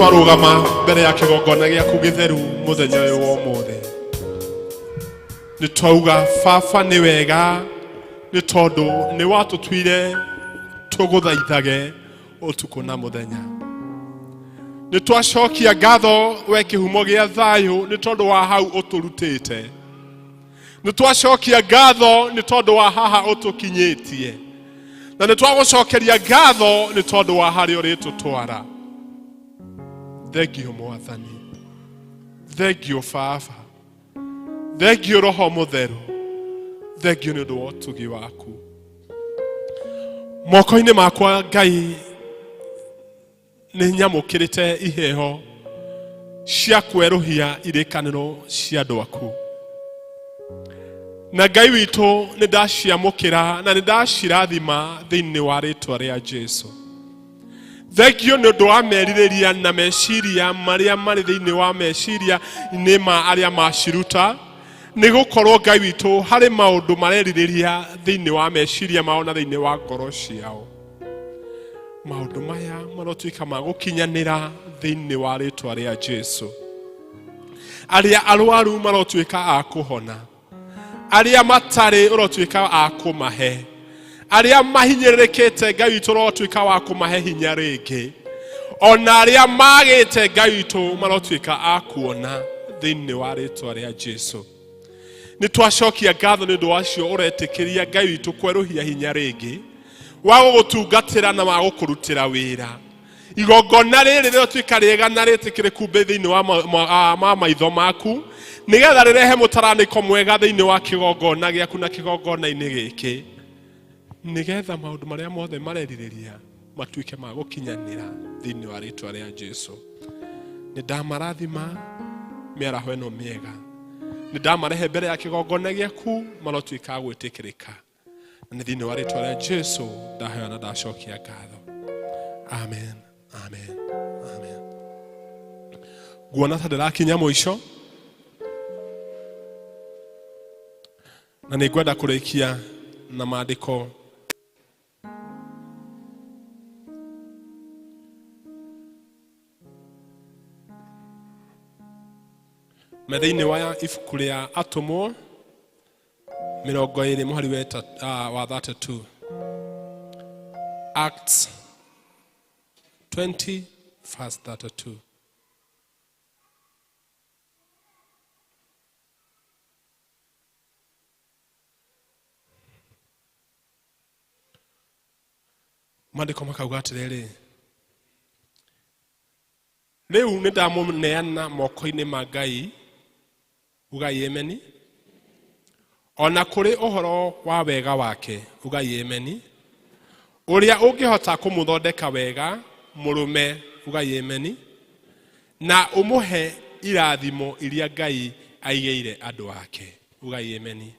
Twarũgama mbere ya kĩgongona gĩaku gĩtheru mũthenya ũyũ wa ũmũthĩ, nĩ twauga baba nĩ wega, nĩ tondũ nĩ watũtuire tũgũthaithage ũtukũ na mũthenya. Nĩ twacokia ngatho we kĩhumo gĩa thayũ, nĩ tondũ wa hau ũtũrutĩte. Nĩ twacokia ngatho nĩ tondũ wa haha ũtũkinyĩtie, na nĩ twagũcokeria ngatho nĩ tondũ wa harĩa ũrĩtũtwara. Thengio Mwathani, thengio Baba, thengio Roho Mũtheru, thengio nĩ ũndũ wa ũtugi waku. Moko-inĩ makwa Ngai nĩ nyamũkĩrĩte iheo cia kwerũhia irĩkanĩro cia andũ aku, na Ngai witũ nĩ ndaciamũkĩra na nĩ ndacirathima thĩinĩ wa rĩtwa rĩa Jesu. Thengio nĩ ũndũ wa merirĩria na meciria marĩa marĩ thĩinĩ wa meciria nĩ ma arĩa maciruta, nĩ gũkorwo Ngai witũ harĩ maũndũ marerirĩria thĩinĩ wa meciria mao na thĩinĩ wa ngoro ciao. Maũndũ maya marotuĩka ma gũkinyanĩra thĩinĩ wa rĩtwa rĩa Jesu. Arĩa arwaru marotuĩka a kũhona, arĩa matarĩ ũrotuĩka a kũmahe, arĩa mahinyĩrĩrĩkĩte Ngai witũ ũrotuĩka wa kũmahe hinya rĩngĩ, ona arĩa magĩte Ngai witũ marotuĩka a kuona thĩinĩ wa rĩtwa rĩa Jesu. Nĩ twacokia ngatho nĩ ũndũ wacio ũretĩkĩria Ngai witũ kwerũhia hinya rĩngĩ wa gũgũtungatĩra na wa gũkũrutĩra wĩra. Igongona rĩrĩ rĩrotuĩka rĩega na rĩtĩkĩrĩku thĩinĩ wa ma maitho maku, nĩgetha rĩrehe mũtaranĩko mwega thĩinĩ wa kĩgongona gĩaku na kĩgongona-inĩ gĩkĩ, nĩgetha maũndũ marĩa mothe marerirĩria matuĩke ma gũkinyanĩra thĩinĩ wa rĩtwa rĩa Jesu. Nĩ ndamarathima mĩaraho ĩno mĩega, nĩ ndamarehe mbere ya kĩgongona gĩaku, marotuĩka a gwĩtĩkĩrĩka, na nĩ thĩinĩ wa rĩtwa rĩa Jesu ndahoya na ndacokia ngatho. Amen, amen, amen. Nguona ta ndĩrakinya mũico, na nĩ ngwenda kũrĩkia na maandĩko me thĩinĩ wa ibuku rĩa Atũmwo 20 mũhari wa 32. Acts 20 verse 32. Maandĩko makauga atĩrĩrĩ, rĩu nĩ ndamũneana moko-inĩ ma Ngai, ugai ameni, ona kũrĩ ũhoro wa wega wake, ugai ameni, ũrĩa ũngĩhota kũmũthondeka wega mũrũme, ugai ameni, na ũmũhe irathimo iria Ngai aigĩire andũ ake, ugai ameni.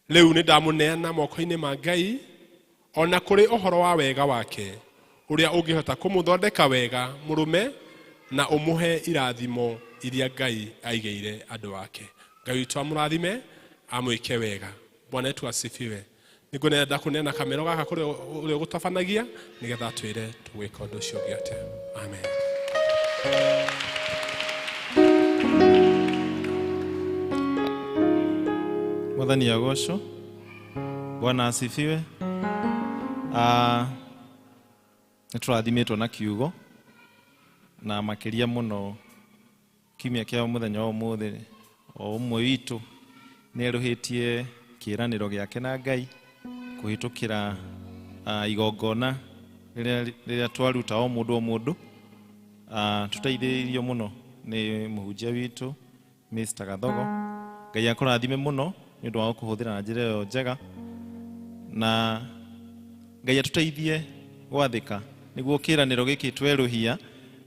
Rĩu nĩ ndamũneana moko-inĩ ma Ngai, ona kũrĩ ũhoro wa wega wake, ũrĩa ũngĩhota kũmũthondeka wega mũrũme na ũmũhe irathimo iria Ngai aigĩire andũ ake. Ngai witũ amũrathime, amwĩke wega. Bwana wetu asifiwe. Nĩngwenda kũneana kamero gaka kũrĩ ũrĩa ũgũtabanagia, nĩgetha atwĩre tũgwĩka ũndũ ũcio ũngĩ atĩa. Amen. Mwathani agocwo. Bwana asifiwe. Nĩ tũrathimĩtwo na kiugo, na makĩria mũno kiumia kĩa mũthenya wa ũmũthĩ, o ũmwe witũ nĩ erũhĩtie kĩĩranĩro gĩake na Ngai kũhĩtũkĩra igongona rĩrĩa twaruta o mũndũ o mũndũ. Tũteithĩrĩirio mũno nĩ mũhunjia witũ Mr. Gathogo. Ngai akũrathime mũno nĩ ũndũ wa gũkũhũthĩra na njĩra ĩyo njega, na Ngai atũteithie gwathĩka nĩguo kĩĩranĩro gĩkĩ twerũhia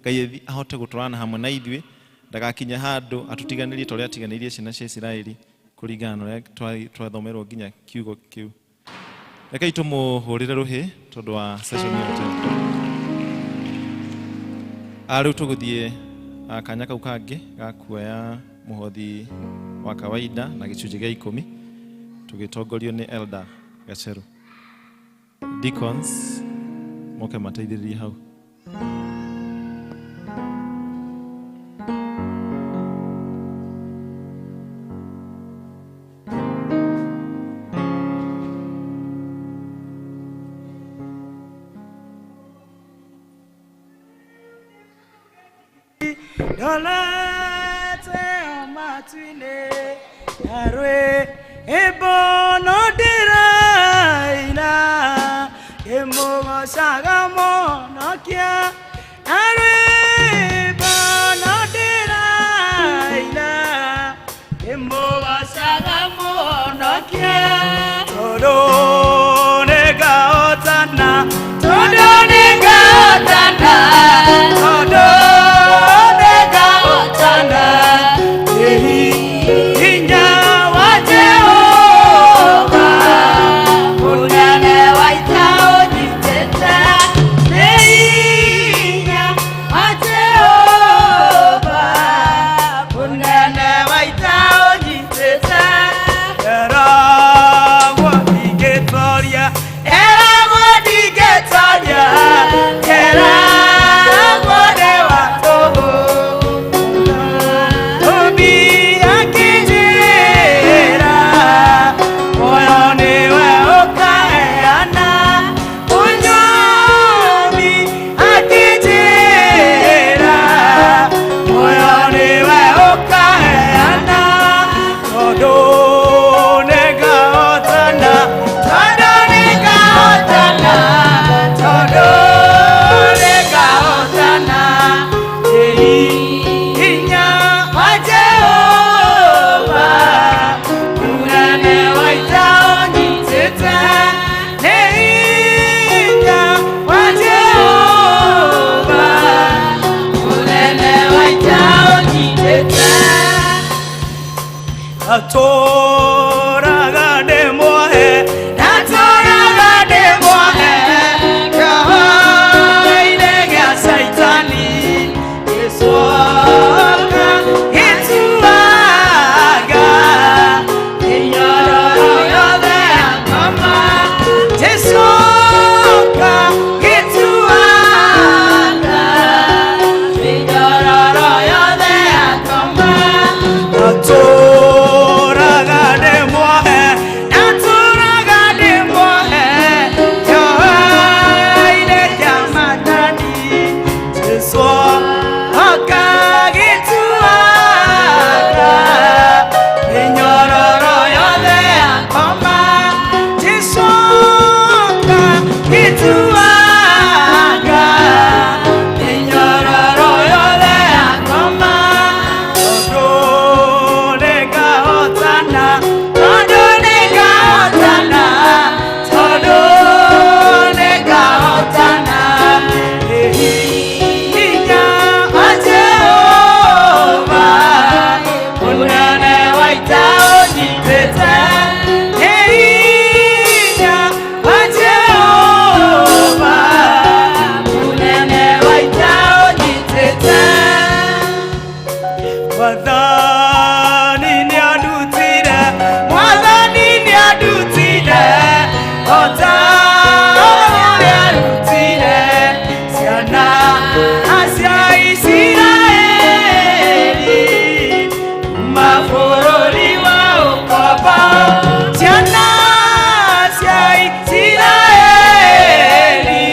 Ngai ahote gũtwarana hamwe na ithuĩ, ndagakinye handũ atũtiganĩrie ta ũrĩa atiganĩirie ciana cia Isiraeli kũringana na ũrĩa twathomerwo nginya kiugo kĩu. Rekei tũmũhũrĩre rũhĩ tondũ wa session ĩyo njega. Rĩu tũgũthiĩ kanya kau kangĩ ga kuoya mũhothi wa kawaida na gĩcunjĩ gĩa 10 tũgĩtongorio nĩ Elder Gacheru. Deacons moke mateithĩrĩrie hau. Ndolete o matu-inĩ na rwĩmbo no ndĩraina ngĩmũgocaga Mũhonokia na rwĩmbo no ndĩraina ngĩmũgocaga Mũhonokia tondũ nĩngahotana tondũ nĩngahotana tondũ nĩngahotana hinya wa Jehova mũnene wa ita ũnyitĩte nĩ hinya wa Jehova mũnene wa ita ũnyitĩte eragwo ndingĩtoria eragwo ndingĩtoria eragwo ndĩ wa tũhũ Obi akĩnjĩra muoyo nĩwe ũkaheana Mũnyũmbi akĩnjĩra muoyo nĩwe ũkaheana tondũ nĩngahotana tondũ nĩngahotana tondũ nĩngahotana hinya wa Jehova mũnene wa ita ũnyitĩte nĩ hinya wa Jehova mũnene wa ita ũnyitĩte atũraga ndĩ muohe ndatũraga ndĩ muohe kĩoho-inĩ gĩa Caitani gĩcoka gĩtuaga mĩnyororo yothe ya ngoma gĩcoka gĩtuaga mĩnyororo yothe ya ngoma Natũraga ndĩ muohe natũraga ndĩ muohe kĩoho-inĩ kĩa Mwathani Jesũ oka gĩtuaga mĩnyororo yothe ya ngoma Jesũ oka gĩtuaga mĩnyororo yothe ya ngoma tondũ nĩngahotana tondũ nĩngahotana tondũ nĩngahotana hinya wa Jehova mũnene wa ita ũnyitĩte nĩ hinya wa Jehova mũnene wa ita ũnyitĩte Mwathani nĩandutire Mwathani nĩandutire o ta ũrĩa arutire ciana cia Isiraeli kuma bũrũri wa ũkombo ciana cia Isiraeli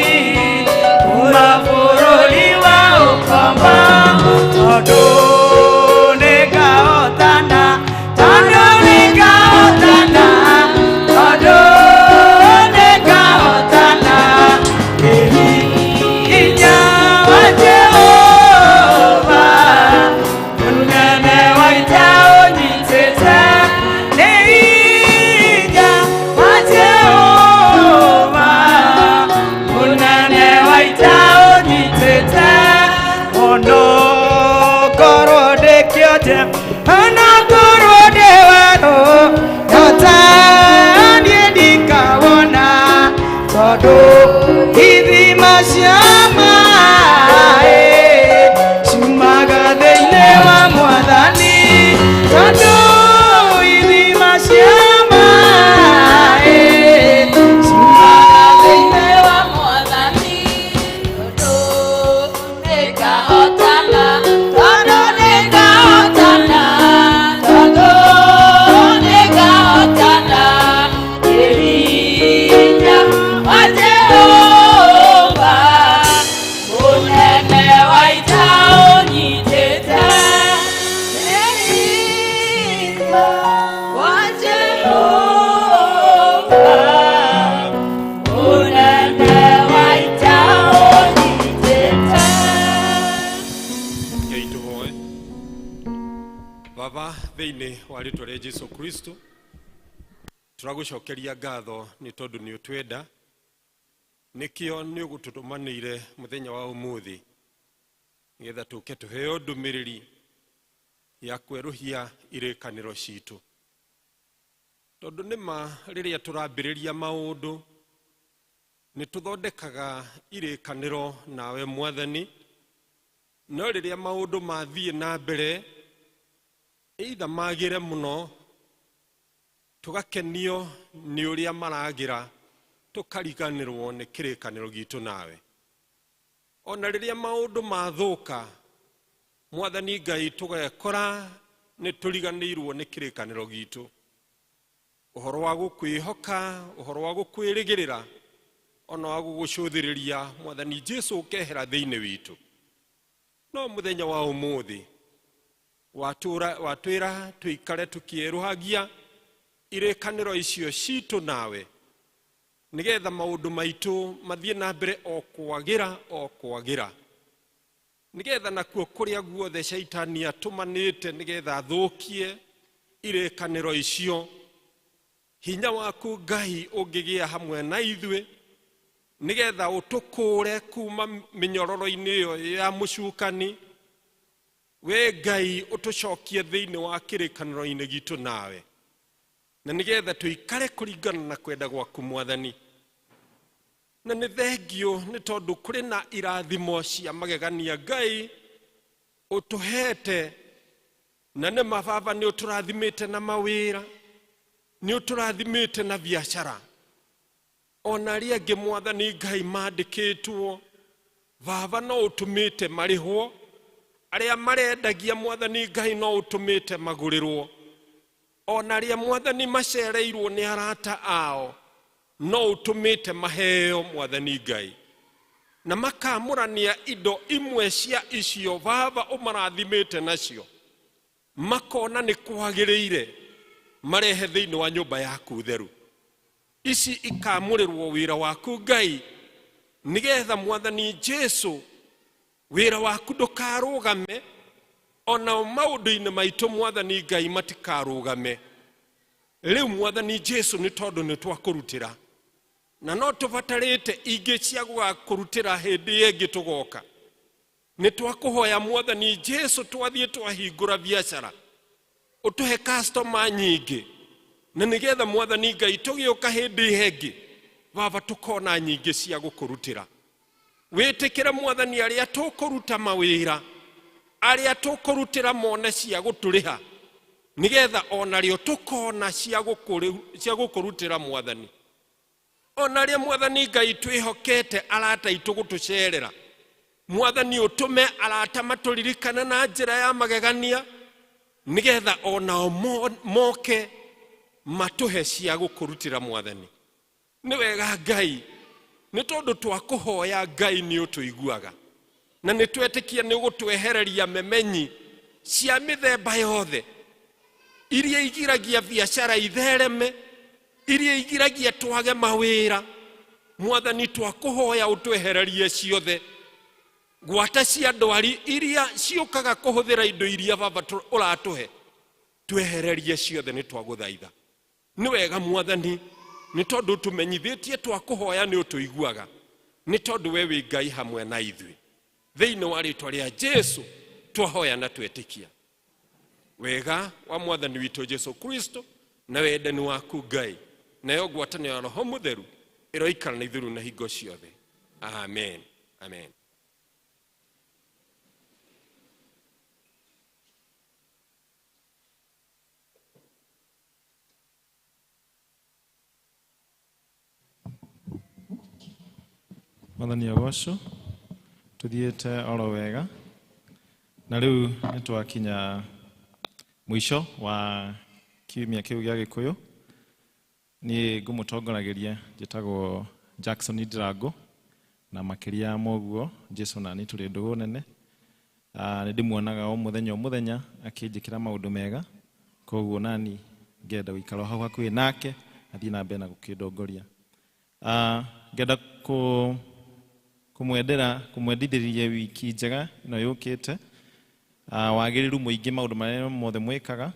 kuma bũrũri wa ũkombo tondũ nĩngahotana tondũ nĩngahotana tondũ nĩngahotana hinya wa Jehova mũnene wa ita ũnyitĩte nĩ hinya wa Jehova mũnene wa ita ũnyitĩte onokorwo ndĩ kĩonje onokorwo ndĩ werũ nyota niĩ ndikawona tondũ ithima cia maĩ ciumaga thĩinĩ wa Mwathani tondũ ithima cia maĩ ciumaga thĩinĩ wa Mwathani tondũ nĩngahotana tondũ nĩngahotana tondũ nĩngahotana hinya wa Jehova. Thĩinĩ wa rĩtwa rĩa Jesu Kristo, tũragũcokeria ngatho nĩ tondũ nĩ ũtwenda, nĩkĩo nĩ ũgũtũtũmanĩire mũthenya wa ũmũthĩ nĩgetha tũke tũheo ndũmĩrĩri ya kwerũhia irĩkanĩro citũ, tondũ nĩma rĩrĩa tũrambĩrĩria maũndũ nĩ tũthondekaga irĩkanĩro nawe Mwathani, no rĩrĩa maũndũ mathiĩ na mbere either magĩre mũno tũgakenio nĩ ũrĩa maragĩra, tũkariganĩrwo nĩ kĩrĩkanĩro gitũ nawe. Ona rĩrĩa maũndũ mathũka, Mwathani Ngai, tũgekora nĩ tũriganĩirwo nĩ kĩrĩkanĩro gitũ, ũhoro wa gũkwĩhoka, ũhoro wa gũkwĩrĩgĩrĩra, ona wa gũgũcũthĩrĩria Mwathani Jesu ũkehera thĩinĩ witũ. No mũthenya wa ũmũthĩ watwĩra tũikare tũkĩerũhagia irĩkanĩro icio citũ nawe, nĩgetha maũndũ maitũ mathiĩ na mbere o kwagĩra o kwagĩra, nĩgetha nakuo kũrĩa guothe caitani atũmanĩte nĩgetha athũkie irĩkanĩro icio, hinya waku Ngai ũngĩgĩa hamwe na ithuĩ, nĩgetha ũtũkũre kuma mĩnyororo-inĩ ĩyo ya mũcukani. We Ngai ũtũcokie thĩinĩ wa kĩrĩkanĩro-inĩ gitũ nawe, na nĩgetha tũikare kũringana na kwenda gwaku Mwathani. Na nĩ thengio nĩ tondũ kũrĩ na irathimo cia magegania Ngai ũtũhete, na nĩ mababa nĩ ũtũrathimĩte na mawĩra, nĩ ũtũrathimĩte na biacara, ona arĩa angĩ Mwathani Ngai mandĩkĩtwo baba no ũtũmĩte marĩhwo, arĩa marendagia Mwathani Ngai no ũtũmĩte magũrĩrwo, ona arĩa Mwathani macereirwo nĩ arata ao no ũtũmĩte maheo Mwathani Ngai, na makamũrania indo imwe cia icio baba ũmarathimĩte nacio, makona nĩ kwagĩrĩire marehe thĩinĩ wa nyũmba yaku theru. Ici ikamũrĩrwo wĩra waku Ngai, nĩgetha Mwathani Jesu wĩra waku ndũkarũgame, ona maũndũ-inĩ maitũ Mwathani Ngai matikarũgame. Rĩu Mwathani Jesu nĩ tondũ nĩ twakũrutĩra, na no tũbatarĩte ingĩ cia gũgakũrutĩra hĩndĩ ĩngĩ tũgoka. Nĩ twakũhoya Mwathani Jesu twathiĩ twahingũra biacara, ũtũhe customer nyingĩ, na nĩgetha Mwathani Ngai tũgĩũka hĩndĩ ĩngĩ baba tũkona nyingĩ cia gũkũrutĩra. Wĩtĩkĩre Mwathani arĩa tũkũruta mawĩra, arĩa tũkũrutĩra mone cia gũtũrĩha, nĩgetha onarĩo tũkona cia gũkũrutĩra Mwathani. Ona arĩa Mwathani Ngai twĩhokete arata aitũ gũtũcerera, Mwathani ũtũme arata matũririkane na njĩra ya magegania, nĩgetha onao moke matũhe cia gũkũrutĩra Mwathani. Nĩ wega Ngai, nĩ tondũ twakũhoya Ngai nĩ ũtũiguaga, na nĩ twetĩkia nĩ ũgũtwehereria memenyi cia mĩthemba yothe iria igiragia biacara ithereme, iria igiragia twage mawĩra. Mwathani twakũhoya ũtwehererie ciothe, gwata cia ndwari iria ciũkaga kũhũthĩra indo iria baba ũratũhe, twehererie ciothe, nĩ twagũthaitha. Nĩ wega Mwathani, nĩ tondũ tũmenyithĩtie twakũhoya nĩ ũtũiguaga, nĩ tondũ we wĩ Ngai hamwe na ithuĩ. Thĩinĩ wa rĩtwa rĩa Jesu twahoya na twetĩkia. Wega wa Mwathani witũ Jesu Kristo na wendani waku Ngai, nayo ngwatanĩro ya Roho Mũtheru ĩroikara na ithuĩ na hingo ciothe. Amen. Amen. Mwathani agocwo, tuthiĩte oro wega, na rĩu nĩ twakinya mũico wa kiumia kĩu gĩa Gĩkũyũ. Niĩ ngũmũtongoragĩria njĩtagwo Jackson Ndirango, na makĩria ma ũguo Jesu na niĩ tũrĩ ndũgũ nene. Nĩ ndĩmuonaga o mũthenya o mũthenya akĩnjĩkĩra maũndũ mega, koguo nani ngenda gũikara hau hakuhĩ nake athiĩ na mbere na gũkĩndongoria. Ngenda kũmwendera kũmwendithĩria wiki njega ĩno yũkĩte, wagĩrĩru mũingĩ maũndũ marĩa mothe mwĩkaga,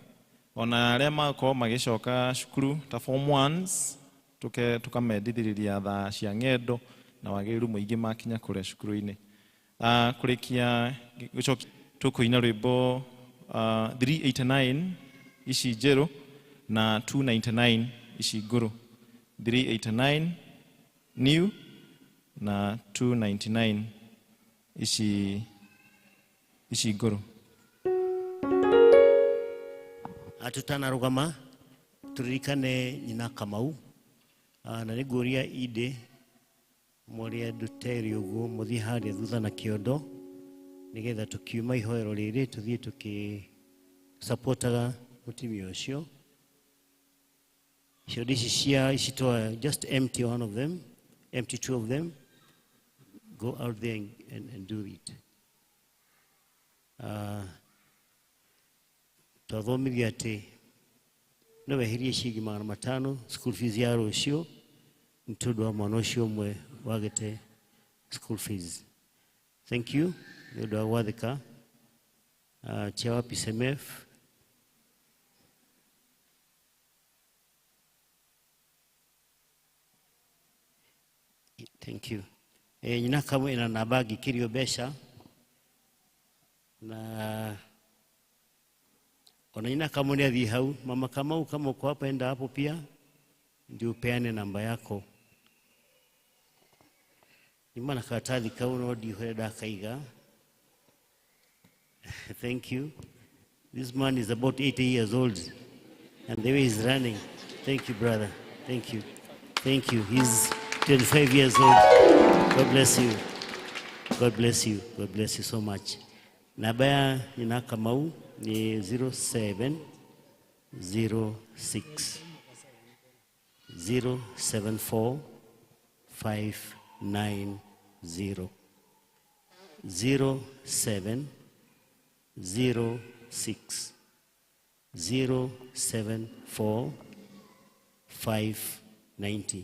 Ona arĩa makorwo magĩcoka cukuru ta form ones tũkamendithĩrĩria thaa cia ng'endo na wagĩrĩru mũingĩ makinya kũrĩa cukuru-inĩ. Kũrĩkia gũcokia tũkũina rwĩmbo 389 ici njerũ na 299 ici ngũrũ. 389 new na 299 ici ngũrũ. Tutanarũgama turirikane nyina Kamau, na nĩ ngũria inde mũrĩa nduteri ũguo mũthiĩ harĩa thutha na kĩondo nĩgetha tũkiuma ihoero rĩrĩ tũthiĩ tũkĩsupportaga mũtumia ũcio. Ciondo ici cia ici twa just empty one of them, empty two of them, go out there and do it. Twathomithia atĩ no weherie ciringi 500 school fees ya rũciũ nĩ tondũ wa mwana ũcio ũmwe wagĩte school fees. Thank you nĩ ũndũ wa gwathĩka. Chair wa PCMF. Thank you. Nyina Kamau ina namba ngĩkĩrio mbeca na ona nyina Kamau nĩ athiĩ hau. Mama Kamau, kama uko hapa, enda hapo pia ndio upeane namba yako. Nyuma na karatathi kau no ndihũre ndakaiga. Thank you. This man is about 80 years old and the way he's running. Thank you, brother. Thank you. Thank you. He's 25 years old. God bless you. God bless you. God bless you so much. Namba ya nyina Kamau ni 0706 074 590 0706 074 590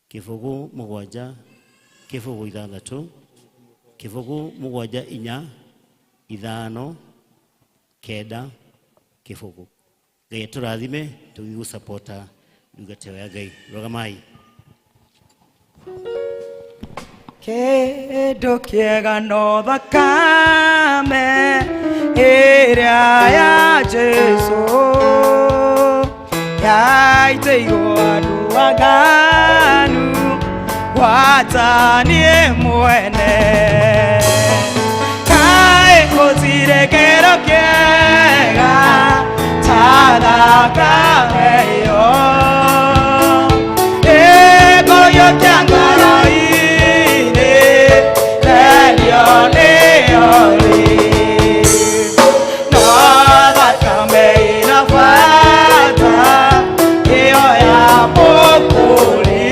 kĩbũgũ mũgwanja kĩbũgũ ithathatũ kĩbũgũ mũgwanja inya ithano kenda kĩbũgũ. Ngai atũrathime tũgĩgũsapota ndungata ĩyo ya Ngai. Rũgamai. Kĩndũ kĩega no thakame ĩrĩa ya Jesũ yaitĩirwo andũ aganu gwata niĩ mwene. Kaĩ gũtirĩ kĩndũ kĩega ta thakame ĩyo ĩkũiyũkia ngoro-inĩ therio nĩyo rĩ. No thakame ĩna bata ĩyo ya mũkũri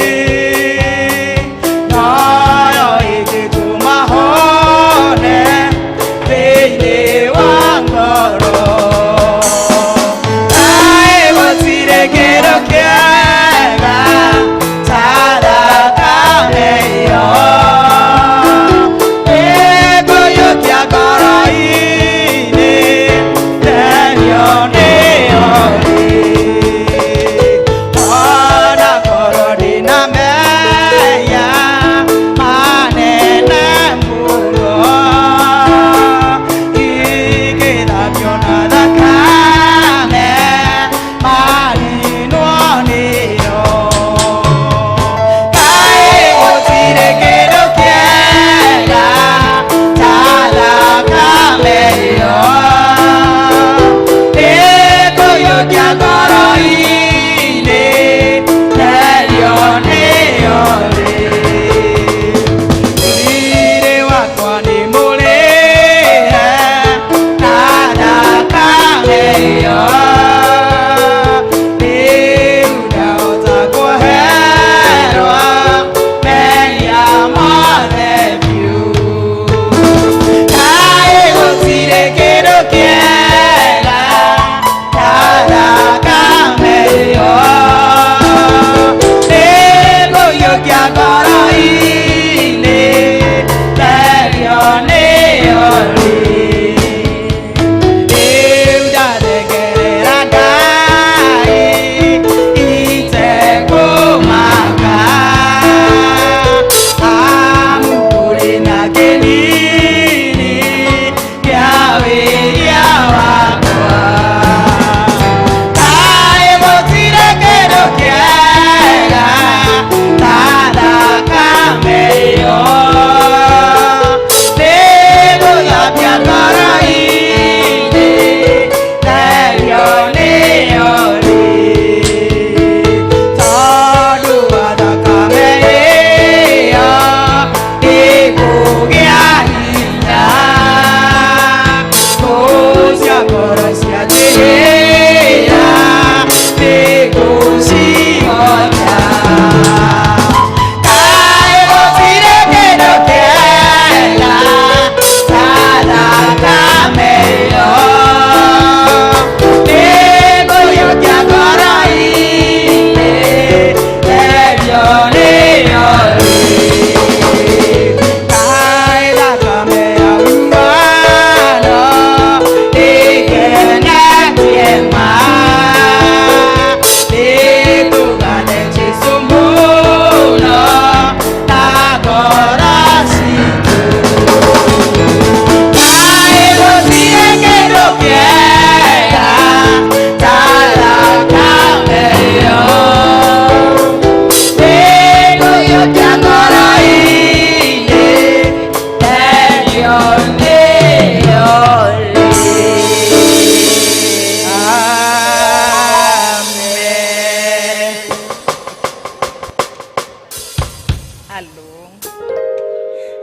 noyo ĩngĩtũma hone thĩinĩ wa ngoro. Kaĩ gũtirĩ kĩndũ kĩega ta thakame.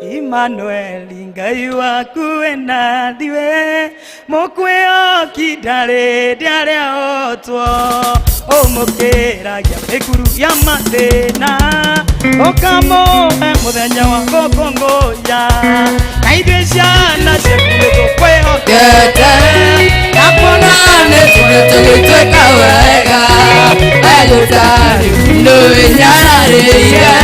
Emmanuel Ngai waku ena ndiwe mukwĩoki ndarĩ ndĩarehotwo ũmũkĩragia mĩkuru ya mathĩna ũkamũhe mũthenya wa gũkũngũya na ithuĩ ciana ciaku nĩtũkwĩhokete. Nakuona nĩtũgĩtuĩka wega, egũtari nĩwĩnyararĩire.